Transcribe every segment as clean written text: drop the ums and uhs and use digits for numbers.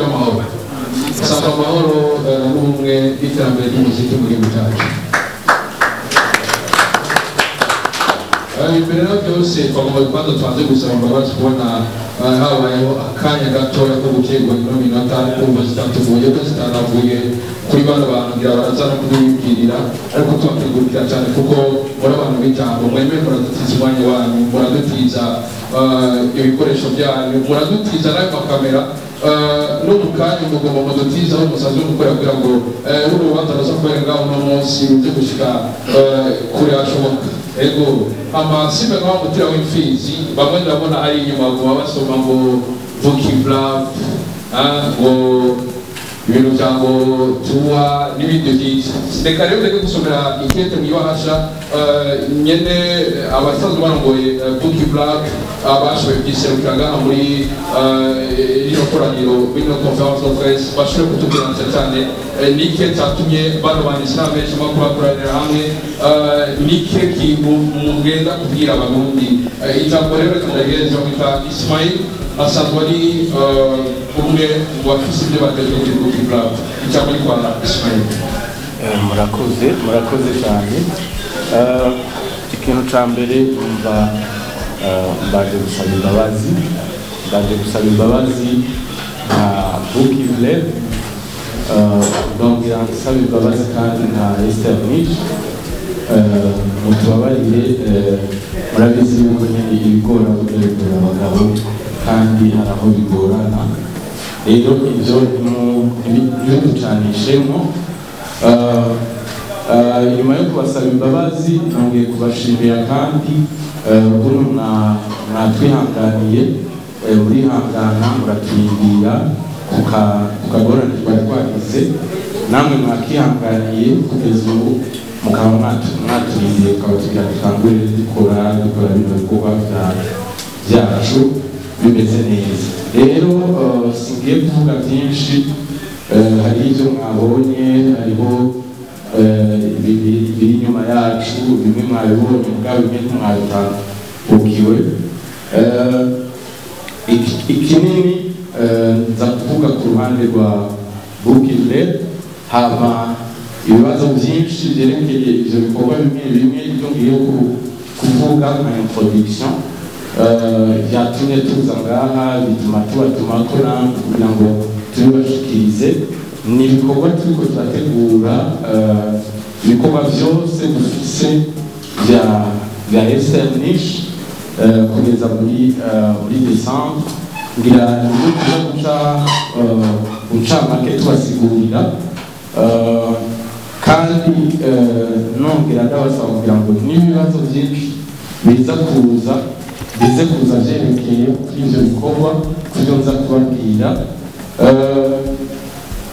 Tugira amahoro, saba amahoro n'ubumwe n'iterambere ry'umuziki mu gihugu cyacu. Imbere na byose, twagomba kubanza tubanze gusaba imbabazi kubona habayeho akanya gatoya ko gukerwa ino minota, kumva zitatuvuye ko zitanavuye kuri bano bantu, ngira baraza no kubibwirira, ariko tubakengurukira cyane kuko muri abantu b'ijambo mwemeye, muradutiza umwanya wanyu, muradutiza ibikoresho byanyu, muradutiza n'ayo makamera, no mu kanya mugomba mudutiza aho musanzwe mukorera kugira ngo runo rubanza ruza kubera ngaho uno munsi ruze gushika kure hashoboka. Ego, amasimbe nka mutira w'imfizi, bamwe ndabona ari inyuma baguma basoma ngo vocabulary, ngo ibintu bya ngo tuwa n'ibindi byiza. Reka rero ndeke gusomera ikete mu ibahasha nyene abasanzwe barongoye vocabulary, abashoboye kugiserukira ngaha muri rino koraniro, rino conférence de presse, bashobore kutubwira cyane cyane nike cyatumye bano banditsi n'abenshi bakoranira hamwe, nike kintu mugenda kubwira Abarundi. Ijambo rero reka ndagereza bamwita Ismail, asanzwe ari umwe mu bafise ibyo bateje kuri Booking. Ijambo ni kwa Ismail. Murakoze, murakoze cyane. Ikintu cya mbere numva mbaje gusaba imbabazi, mbaje gusaba imbabazi nka Booking, ndongera nsaba imbabazi kandi nka Esther Nish. Mutubabarire, murabizi yuko nyine ibigora burya bigora abagabo, kandi hari aho bigorana. Rero ibyo ntibiducanishemo. Nyuma yo kubasaba imbabazi, nongeye kubashimira kandi ukuntu mwatwihanganiye, murihangana, muraturindira ku kagorane twari twagize, namwe mwakihanganiye kugeza ubu mukaba mwaturindiye, tukaba tugira dutangure dukora bino bikorwa byacu bimeze neza. Rero singiye kuvuga byinshi, hari ibyo mwabonye, hariho biri inyuma yacu, bimwe mwabibonye mugabo bimwe ntimwabitahukiwe. Ikinini nza kuvuga ku ruhande rwa Booking, hama ibibazo byinshi byerekeye ibyo bikorwa bimwe bimwe, ibyo ngiye kuvuga nka introduction byatumye tuza ngaha, bituma tubatuma ko namwe kugira ngo tubibashikirize, ni ibikorwa turiko turategura, ibikorwa byose dufise bya Esther Nish kugeza muri décembre. Ngira nibyo tuza guca uncamake tubasigurira, kandi nongera ndabasaba kugira ngo n'ibibazo byinshi biza kuza, bize kuza byerekeye kuri ibyo bikorwa, kubyo nza kubabwira.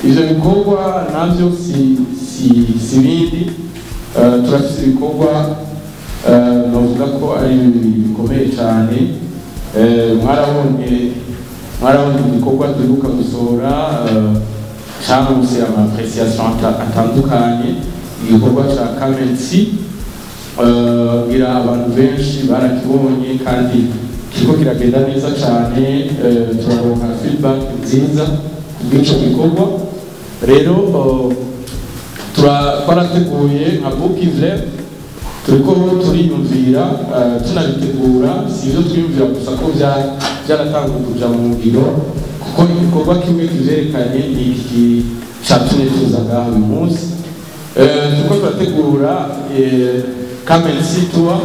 Ibyo bikorwa nabyo si bindi, turafite ibikorwa navuga ko ari bibiri bikomeye cyane. Mwarabonye igikorwa duheruka gusohora cyaronse ama appréciation atandukanye, igikorwa cya Kamensi. Ngira abantu benshi barakibonye kandi kiriko kiragenda neza cyane, turaronka feedback nziza kubw'ico gikorwa. Rero twarateguye nka Booking, turiko turiyumvira, tunabitegura. Si ibyo twiyumvira gusa, ko byaratanguye kuja mu ngiro, kuko igikorwa kimwe kivyerekanye ni iki catumye tuza ngaha uyu munsi. Turiko turategura Kamensi Tour.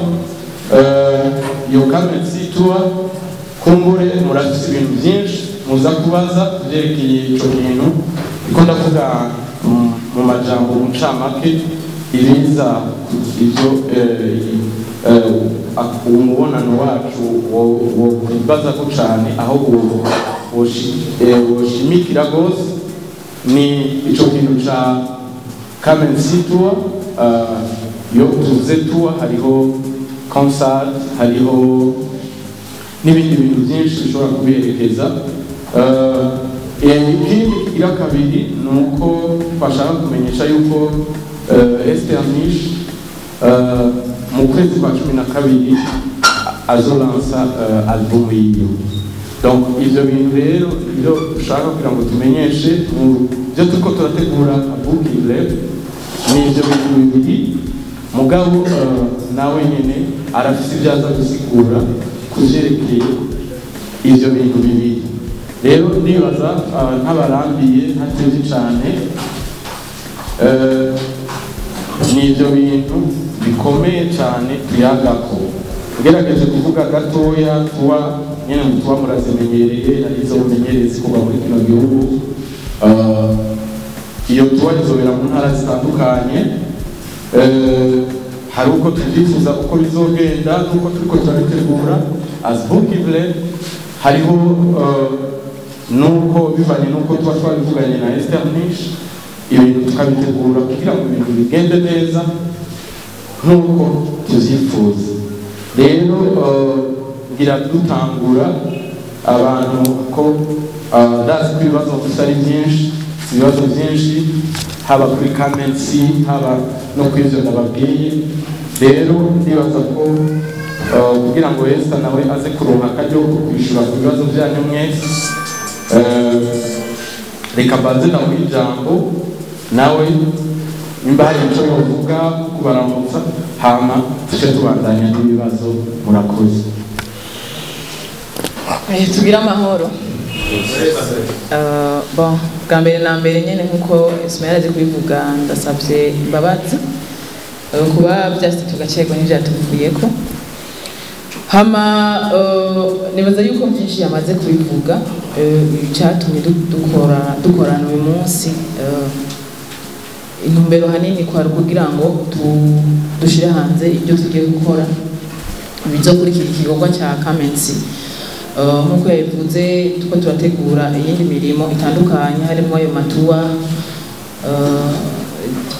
Iyo Kamensi Tour, kumbure murafise ibintu byinshi muza kubaza vyerekeye ico kintu, ndiko ndavuga mu majambo mu ncamake ibiza ivyo umubonano wacu wo kwibazako cane, aho woshimikira gose ni ico kintu ca Kamensi Tour. Iyo tuvuze tour, hariho concert, hariho n'ibindi bintu byinshi bishobora kubiherekeza. Ikindi kigira kabiri ni uko twashaka kumenyesha yuko Esther Nish mu kwezi kwa 12 azolansa album yiwe. Donc ivyo bintu rero ibyo dushaka kugira ngo tumenyeshe mu byo turiko turategura nka Booking Lab ni ivyo bintu bibiri. Mugabo nawe nyene arafise ibyo aza gusigura kuvyerekeye ivyo bintu bibiri. Rero ndibaza ntabarambiye, ntatevye cane, ni ivyo bintu bikomeye cane tuyagako. Ngerageje kuvuga gatoya, tuba nyene tuba murazimenyereye, hari izo mumenyereye zikorwa muri kino gihugu. Iyo tuba izobera mu ntara zitandukanye. Hari uko tubyifuza uko bizogenda nuko turiko turabitegura as Bookivle. Hariho nuko bivanye nuko tuba twabivuganye na Esther Nish, ibintu tukabitegura kugira ngo ibintu bigende neza nk'uko tuvyifuza. Rero ngira dutangura abantu ko ndazi ko ibibazo mufise ari byinshi, si ibibazo byinshi, haba kuri kamensi, haba no kuri ivyo ndababwiye. Rero ndibaza ko kugira ngo Esther nawe aze kuronka akaryo ko kwishura ku bibazo byanyu mwese, reka mbanze nawe ijambo, nawe nimba hari icyo yovuga kubaramutsa, hama tuce tubandanya n'ibibazo. Murakoze. Tugire amahoro. Bon, bwa mbere na mbere nyene nkuko Ismail aje kubivuga, ndasabye imbabazi kuba byase tugacerwa n'ivyatuvuyeko. Hama nibaza yuko byinshi yamaze kubivuga, icyatumye dukorana uyu munsi, intumbero hanini kwari kugira ngo dushire hanze ibyo tugiye gukora bizokurikira igikorwa cya Kamensi. Nk'uko yabivuze, tuko turategura iyindi mirimo itandukanye, harimo ayo ma tour,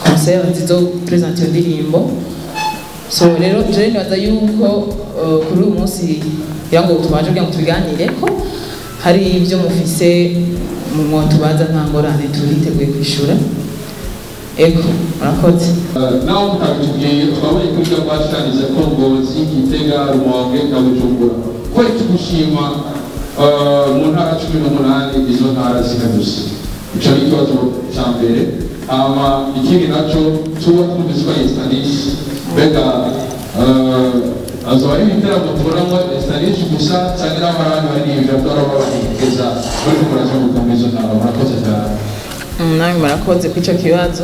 concert zizo present iyo ndirimbo. So rero je nibaza yuko kuri uyu munsi kugira ngo tubanje kugira ngo tubiganire ko hari ibyo mufise mwotubaza, nta ngorane, turiteguye kwishura. Ego, murakoze. Naho mutabitubwiye, twabonye ko ibyo twashushanyije ko Ngozi, Gitega, Rumonge na Bujumbura, ko tugushima mu ntara 18, izo ntara zine gusa. Ico ni ikibazo ca mbere. Hama ikindi naco, tuba twumvise ko ari Esther Nish, mbega azoba ari ibiteramo tubonamo Esther Nish gusa canke n'abandi baririmbyi batora babaherekeza bariko murazenguruka muri izo ntara? Murakoze cyane. Nawe murakoze kuri ico kibazo.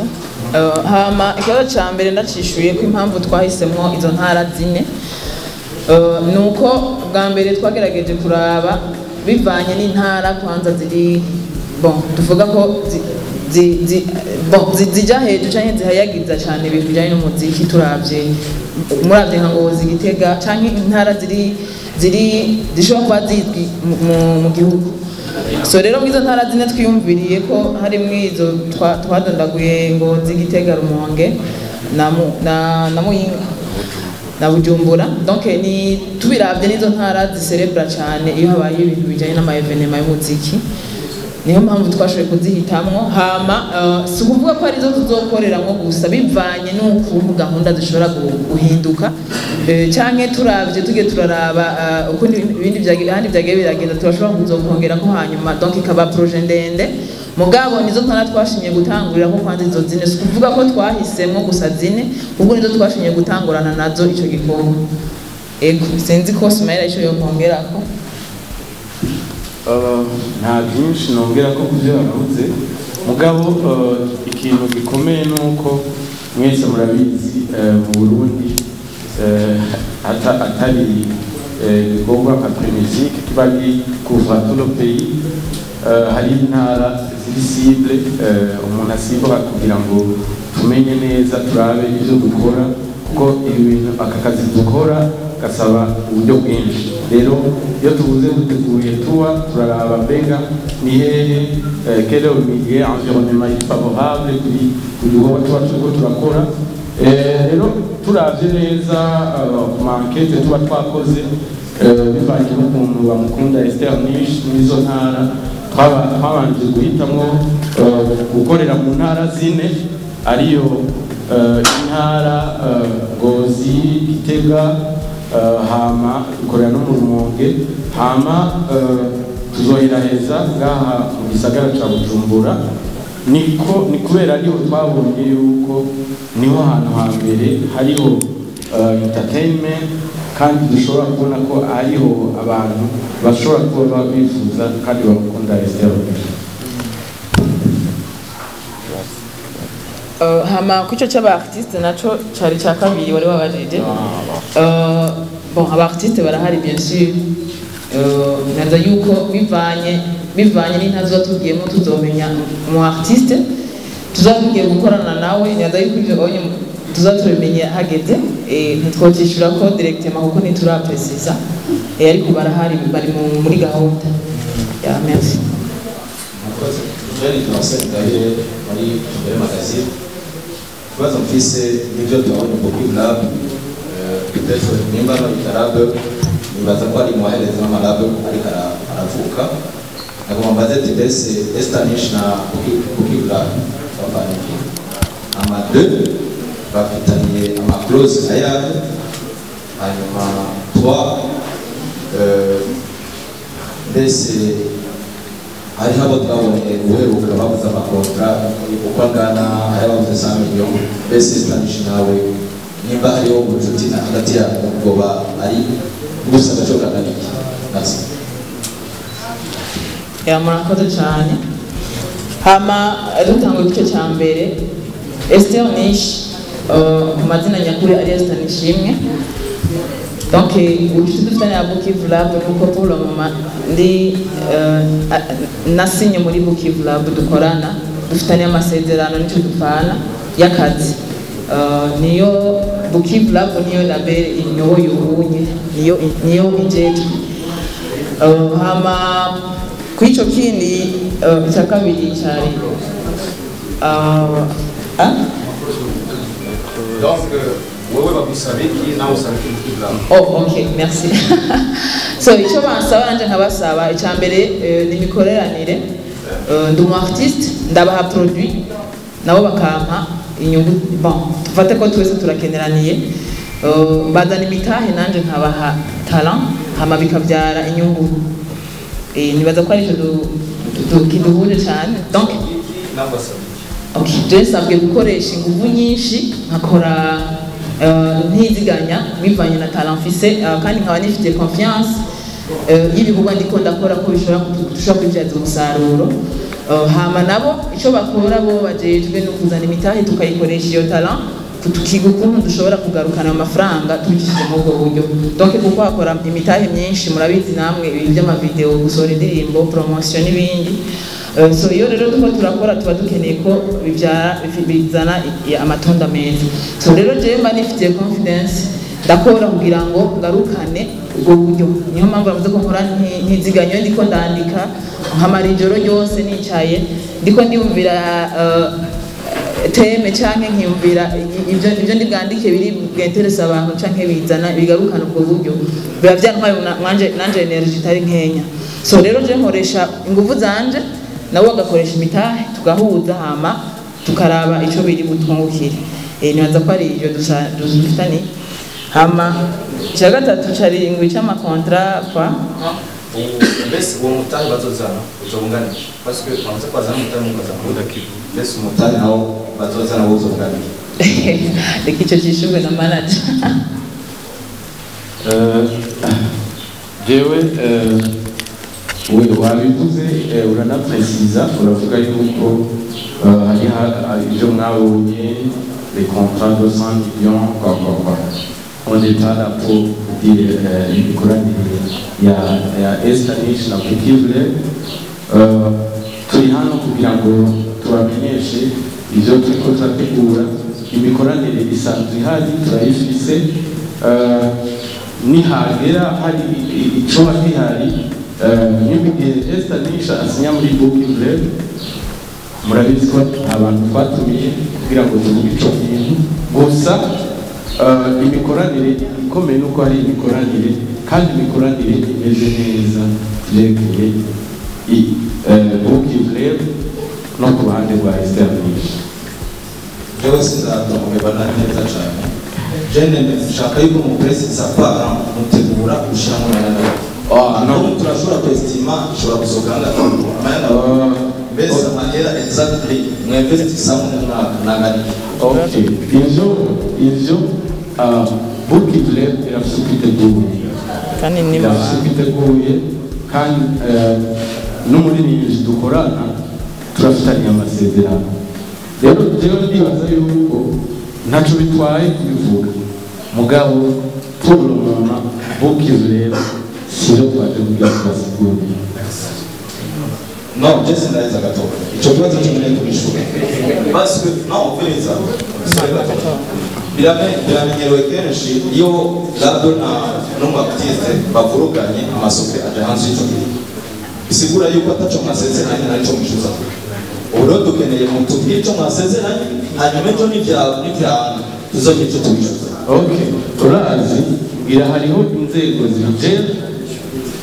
Hama ikibazo ca mbere ndacishuye ko impamvu twahisemwo izo ntara zine nuko bwa mbere twagerageje kuraba bivanye n'intara kwanza ziri, bon, tuvuga ko bon, zija hejuru canke zihayagiza cane ibintu bijanye n'umuziki. Turavye, muravye nka Ngozi, Gitega canke intara ziri zishobora kuba zizwi mu gihugu. So rero mwizo ntara zine twiyumviriye ko harimwo izo twadondaguye, Ngozi, Gitega, Rumonge na Muyinga na Bujumbura. Donc ni tubiravye n'izo ntara ziserebra cyane iyo habaye ibintu bijanye n'ama événements y'umuziki, niyo mpamvu twashoboye kuzihitamwo. Hama si ukuvuga ko arizo tuzokoreramwo gusa, bivanye n'ukuntu gahunda zishobora guhinduka, canke turavye tugiye turaraba uko ibindi ahandi vyagiye biragenda, turashobora kuzokongerako hanyuma, donc ikaba projet ndende. Mugabo nizo ntara twashimye gutangurira ko kwanza izo zine. Si ukuvuga ko twahisemwo gusa zine, ahubwo nizo twashimye gutangurana nazo ico gikorwa. Ego, sinzi ko Sumaila ico yokongerako. Nta byinshi nongera ko kubyo yavuze. Mugabo ikintu gikomeye ni uko mwese murabizi, mu Burundi atari igikorwa nka Primusic kiba couvre tout le pays, hari intara ziri cible, umuntu asibwa kugira ngo tumenye neza, turabe ibyo dukora, kuko ibi bintu, aka kazi dukora gasaba uburyo bwinshi. Rero iyo tubuze duteguye tuba turaraba mbega ni hehe, quel est le milieu environnement favorable kuri ku gikorwa tuba turiko turakora. Rero turavye neza ku ma enquêtes tuba twakoze, bivanye n'ukuntu bamukunda Esther Nish n'izo ntara, twabanje guhitamwo gukorera mu ntara zine, ariyo intara Ngozi, Gitega, hama dukorera no mu Rumonge. Hama Tuzoheraheza ngaha mu gisagara ca Bujumbura, niko ni kubera ariho twabonye yuko niho hantu hambere hariho entertainment, kandi dushobora kubona ko hariho abantu bashobora kuba bifuza kandi bakunda Esther. Hama kuco c'aba artiste naco cari ca kabiri wari wabajije. Bon, aba artiste barahari, bien sûr. Naza yuko bivanye n'intazo tugiyemo tuzomenya umu artiste tuzagiye gukorana nawe. Naza yuko ivyo onye tuzatubimenye hageze, ntitwocishura ko directement kuko ntituraprecisa, ariko barahari, bari muri gahunda ya. Merci. Murakoze. Jean Vincent Ndahire muri Kigali Magazine. Ikibazo mfise nivyo tubonye Booking Lab, peut-être nimba bayita lab, nibaza ko ari mu bahereza n'amalab ariko aravuka. Nagomba mbaze ati mbese Esther Nish na Booking Lab bapfana iki? Ama deux bafitaniye ama clause ayahe? Hanyuma trois, mbese hariho abo twabonye uheruka babuze amakontra uko angana, hari ababuze 100 millions. Mbese Esther Nish nawe nimba hariho ubucuti na hagati yabo bwoba ari gusa agaciro kangana iki? Merci. Ya, murakoze cyane. Hama dutanga igice cya mbere, Esther Nish, ku mazina nyakuri ari Esther Nishimwe. Donc ubucuti dufitanye na Bukivu Lab nuko pour le moment ndi nasinye muri Bukivu Lab, dukorana, dufitanye amasezerano, nicyo dupfana y'akazi. Niyo Bukivu Lab, niyo label inyoboye ubunye, niyo ijejwe. Hama kuri ico kindi icya kabiri cyari ah? Donc, wewe bagusaba iki, nawe usaba iki Bukivu Lab? Oh, okay, merci. So, icyo bansaba nanje nkabasaba, icya mbere ni imikoreranire. Ndi umu artiste, ndabaha produit, nabo bakampa inyungu. Bon, tufate ko twese turakeneraniye. Bazana imitahe, nanje nkabaha talent, hama bikabyara inyungu. Nibaza ko aricyo kiduhuje cyane. Donc, Nawe basaba iki? Okay, je nsabwe gukoresha ingufu nyinshi, nkakora ntiziganya bivanye na talent mfise, kandi nkaba nifite confiance y'ibikorwa ndiko ndakora ko bishobora dushobora kubibyaza umusaruro. Hama nabo icyo bakora, bo bajejwe no kuzana imitahe, tukayikoresha iyo talent, tukiga ukuntu dushobora kugarukana amafaranga tubicishije muri ubwo buryo. Donc kuko hakora imitahe myinshi, murabizi namwe, ibintu by'amavideo, gusohora indirimbo, promotion n'ibindi. So iyo rero turiko turakora tuba dukeneye ko bibyara bizana amatunda meza. So rero jewe mba nifitiye confidence, ndakora kugira ngo ngarukane ubwo buryo. Niyo mpamvu bavuze ko nkora ntiziganya. Iyo ndiko ndandika nkamara ijoro ryose nicaye ndiko ndiyumvira thème canke nkiyumvira ibyo ndi bwandike biri bwenteresa abantu canke bizana bigarukana ubwo buryo, biba byantwaye nanje energy itari nkenya. So rero je nkoresha ingufu zanje, nawe agakoresha imitahe, tugahuza, hama tukaraba ico biri butwungukire. Nibaza ko ari ibyo dufitaniye. Hama icya gatatu cari ngo ic'amakontra kwa Mbese uwo mutahe bazozana uzobungana iki? Parce que bamaze kwazana umutahe, mukazana, mbese umutahe nawo bazozana wo uzobungana iki? Reka ico cishurwe na manager. Jewe we wabivuze, uranapresiza, uravuga yuko hari ibyo mwabonye, les contrats de 100 millions, quoi quoi quoi. On n'est pas là pour dire imikoranire ya Esther Nish na Bukivle. Turi hano kugira ngo tubamenyeshe ivyo turiko turategura. Imikoranire isanzwe ihari, turayifise. Nihagera hari icoba gihari, nk'igihe Esther Nish asinya muri Bukivle, murabizi ko abantu twatumiye kugira ngo tuvuge ico kintu gusa. Imikoranire ikomeye nuko hari imikoranire, kandi imikoranire imeze neza yerekeye Bukivle no ku ruhande rwa Esther Nish. Jewe sinzatomubibona neza cane. Jene nshaka yuko mupresiza kwa mutegura gushiramo. Ah, no. Album turashobora kwestima ishobora gusohoka ngaho amahera, mbese amahera exactly mwinvestisa mu mwaka nangana iki? Okay, ivyo Bookiv Lab irafise uko iteguye. Kandi ni Irafise uko iteguye, kandi n'umuririmbyi dukorana turafitanye amasezerano. Rero jewe ndibaza yuko ntaco bitwaye kubivuga, mugabo pour le moment Bookiv Lab siyo twaje kugira tubasigurire. Non, je sindaheza gato. Ico kibazo cyo nyine kubishura. Parce que non, umviriza. Biramenyerewe kenshi iyo label na n'umu artiste bavuruganye, amasoko aja hanze y'ico gihe. Bisigura yuko ataco mwasezeranye narico mwishuza. Ubu rero dukeneye mutubwire ico mwasezeranye, hanyuma ejo nivyanga tuzogira ico tubishuza. Okay, turazi ngira hariho inzego zibijejwe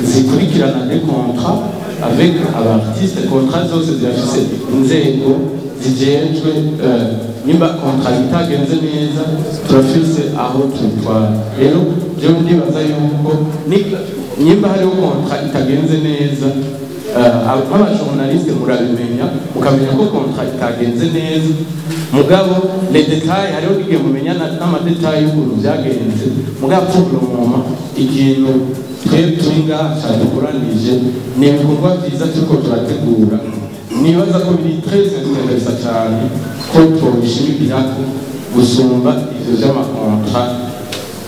zikurikirana des contrats avec aba artiste. Contrat zose zirafise inzego zijejwe. Nimba contrat itagenze neza, turafise aho tubitwara. Rero jewe ndibaza yuko nimba hariho contrat itagenze neza, nk'abajournaliste murabimenya, mukamenya ko contrat itagenze neza. Mugabo les détails, hariho n'igihe mumenya n'amadétails y'ukuntu byagenze. Mugabo pour le moment, ikintu twebwe turi ngaha cyadukoranije ni ibikorwa byiza turiko turategura. Nibaza ko biri très intéressant cyane ko twobishimikirako gusumba ivyo vy'amacontrats.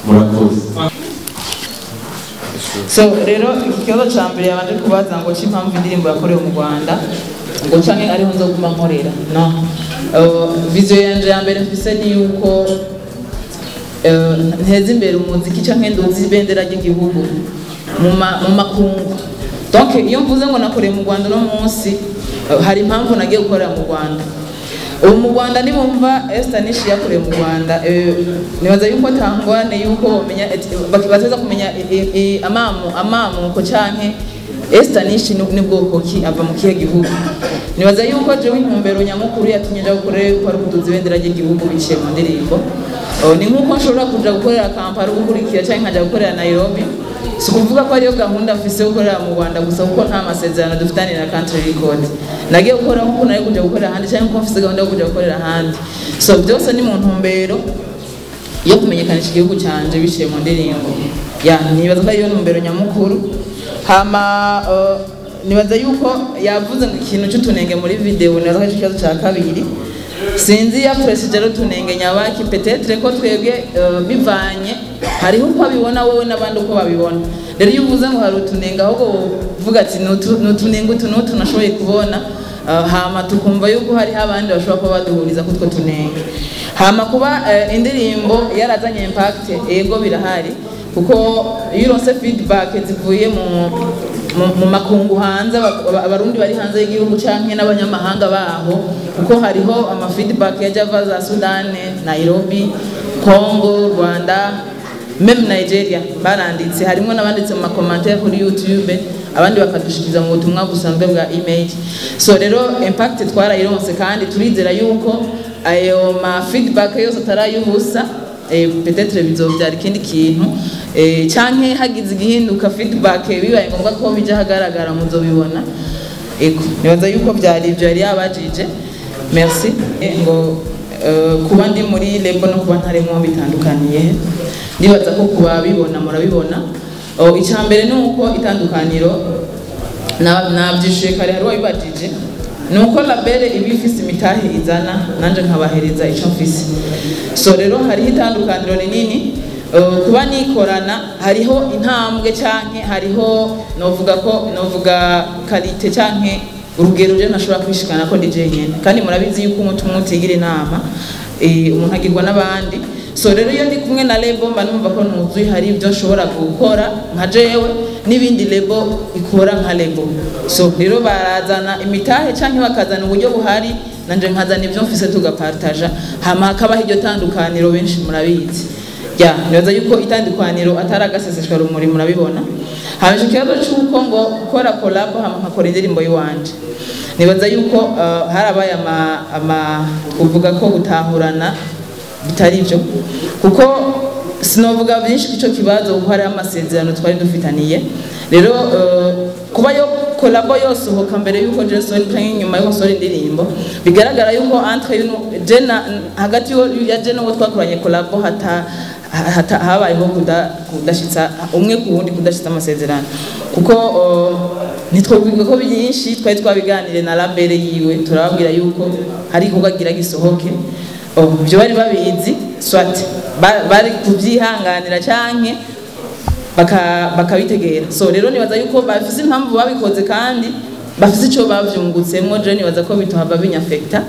Murakoze. So rero iki kibazo cya mbere yabanje kubaza ngo cy'impamvu indirimbo yakorewe mu Rwanda, ngo canke ariho nzoguma nkorera, no vision yanje ya mbere mfise ni yuko nteza imbere umuziki canke nduzi ibendera ry'igihugu mu makungu. Donc iyo mvuze ngo nakoreye mu Rwanda uno munsi, hari impamvu nagiye gukorera mu Rwanda. Ubu mu Rwanda nibumva Esther Nishi yakoreye mu Rwanda, nibaza yuko tangwane yuko bomenya bateza kumenya amamuko canke Esther Nishi ni bwoko ki, ava mu kihe gihugu. Nibaza yuko jewe intumbero nyamukuru yatumye nja gukorera yuko ari kuduza ibendera ry'igihugu biciye mu ndirimbo. Ni nkuko nshobora kuja gukorera Kampala gukurikira canke nkaja gukorera Nairobi. Si ukuvuga ko ariyo gahunda mfise yo gukorera mu Rwanda gusa, kuko nta masezerano dufitanye na Country Record. Nagiye gukora nkuko nari kuja gukorera ahandi canke nkuko mfise gahunda yo kuja gukorera ahandi. So byose ni mu ntumbero yo kumenyekanisha igihugu canje biciye mu ndirimbo. Ya, nibaza ko ariyo ntumbero nyamukuru. Hama nibaza yuko yavuze ngo ikintu cy'utunenge muri video, nibaza ko ari ikibazo cya kabiri. Sinzi yakoresheje rero utunenge nyabaki. Peut-être ko twebwe bivanye, hariho uko abibona wowe n'abandi uko babibona. Rero iyo uvuze ngo hari utunenge, ahubwo uvuga ati ni utunenge utu n'utu nashoboye kubona, hama tukumva yuko hariho abandi bashobora kuba baduhuriza kutwo tunenge. Hama kuba indirimbo yarazanye impact, ego birahari, kuko iyo uronse feedback zivuye mu makungu hanze, abarundi bari hanze y'igihugu canke n'abanyamahanga baho, kuko hariho ama feedback yaja ava za Sudane, Nairobi, Congo, Rwanda, même Nigeria baranditse. Harimo n'abanditse mu macommentaire kuri YouTube, abandi bakadushikiza mu butumwa busanzwe bwa email. So rero impact twarayironse, kandi turizera yuko ayo ma feedback yose atarayubusa. Peut-être bizovyara ikindi kintu, canke hagize igihinduka, feedback bibaye ngombwa ko bija hagaragara muzobibona. Ego, nibaza yuko vyari ivyo yari yabajije. Merci. Ngo kuba ndi muri label no kuba ntarimo bitandukaniye he? Ndibaza ko kuba bibona murabibona. Oh, icya mbere ni uko itandukaniro nabyishuye kare, hari uwabibajije, ni uko label iba ifise imitahe izana, nanje nkabahereza icyo mfise. So rero hariho itandukaniro rinini. Kuba nikorana, hariho intambwe canke hariho novuga ko novuga qualité canke urugero je ntashobora kwishikana ko ndi jenyene. Kandi murabizi yuko umuti umwe utigira inama, umuntu agirwa n'abandi. So rero iyo ndi kumwe na label, mba numva ko nuzuye, hari ibyo nshobora gukora nka jewe n'ibindi label ikora nka label. So rero barazana imitahe canke bakazana uburyo buhari, nanje nkazana ibyo mfise, tugapartaja, hama hakabaho iryo tandukaniro benshi murabizi. Ya, nibaza yuko itandukaniro atari agaseseshwa rumuri, murabibona. Hama ico kibazo c'uko ngo gukora collab hama nkakora indirimbo y'iwanje, nibaza yuko harabaye ama kuvuga ko gutahurana bitari byo, kuko Sinovuga byinshi ku ico kibazo kuko hariho amasezerano twari dufitaniye. Rero kuba yo collabo yosohoka mbere yuko je nsohora canke inyuma yuko nsohora indirimbo, bigaragara yuko entre je na hagati ya je n'uwo twakoranye collabo hata habayeho kudashitsa umwe ku wundi, kudashitsa amasezerano, kuko ntitwovuga ko byinshi twari twabiganire na label yiwe, turababwira yuko hari igikorwa gira gisohoke. Ibyo bari babizi, soit bari kubyihanganira canke bakabitegera. So rero nibaza yuko bafise impamvu babikoze kandi bafise ico bavyungutsemwo. Je nibaza ko bitohava binyaffecta.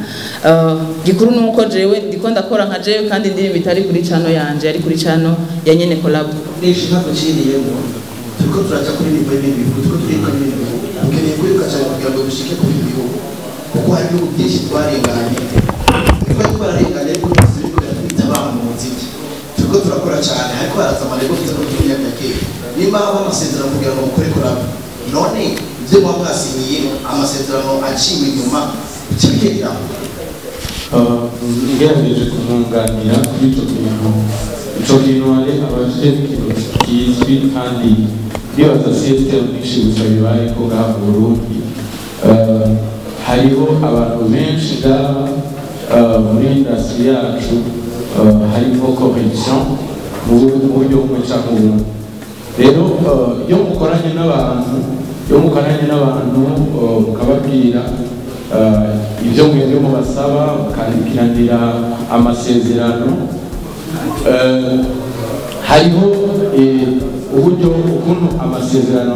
Gikuru nuko jewe ndiko ndakora nka jewe, kandi indirimbo itari kuri channel yanje, ari kuri channel ya nyene collab. Nishe ntaguciriyemo, turiko turaja kuri niveau y'ibindi bihugu, turiko turiruka n'ibindi bihugu, dukeneye kwiruka cyane kugira ngo dushike ku bindi bihugu, kuko hari ibihugu byinshi twarenganye, twari twararenganye, ariko twese biriko biratwita mu muziki. Turiko turakora cyane, ariko haraza amarego tuza no kuri myaka ya kera. Nimba haba amasezerano kugira ngo mukore collab, none ibyo muba mwasinyiye amasezerano aciwe inyuma bica bigeraho? Ngerageje kumwunganira kuri ico kintu. Ico kintu hari abafite ikintu kizwi, kandi ndibaza system nyinshi gusa bibaye ko ngaha mu Burundi. Hariho abantu benshi ngaha muri industry yacu, harimo corruption mu buryo bumwe canke ubundi. Rero iyo mukoranye n'abantu, mukababwira ibyo mwebwe mubasaba, mukandikiranira amasezerano, hariho uburyo ukuntu amasezerano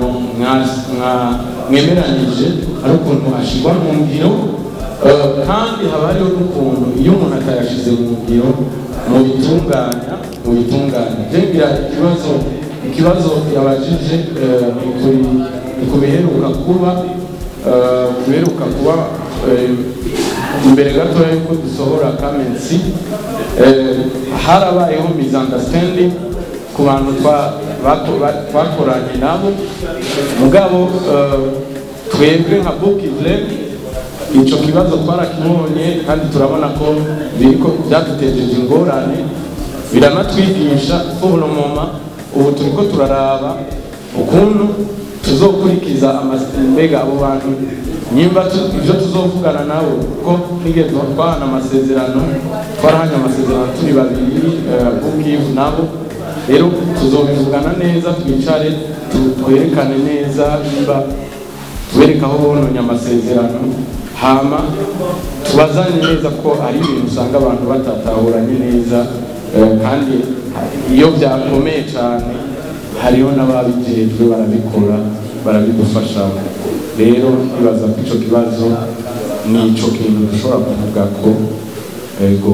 mwemeranije ari ukuntu ashirwa mu ngiro, kandi haba hariho n'ukuntu iyo umuntu atayashize mu ngiro mu bitunganya. Ngira ikibazo yabajije ni ku biheruka kuba, imbere gatoya yuko dusohora Kamensi, harabayeho misunderstanding ku bantu twakoranye nabo. Mugabo twebwe nka Bookivle ico kibazo twarakibonye, kandi turabona ko biriko byadutejeje ingorane, biranatwigisha. Pour le moment ubu turiko turaraba ukuntu tuzokurikiza mbega abo bantu nimba ivyo tuzovugana nabo, kuko nigeze twahana amasezerano, twarahanye amasezerano turi babiri, Bookiv nabo. Rero tuzobivugana neza, twicare twerekane neza nimba tubereka aho bononye amasezerano, hama tubazanye neza, ko ari ibintu usanga abantu batatahuranye neza, kandi iyo byakomeye cyane hariho n'ababijejwe barabikora, barabigufashamo. Rero nibaza ko ico kibazo ni ico kintu dushobora kuvuga ko ego.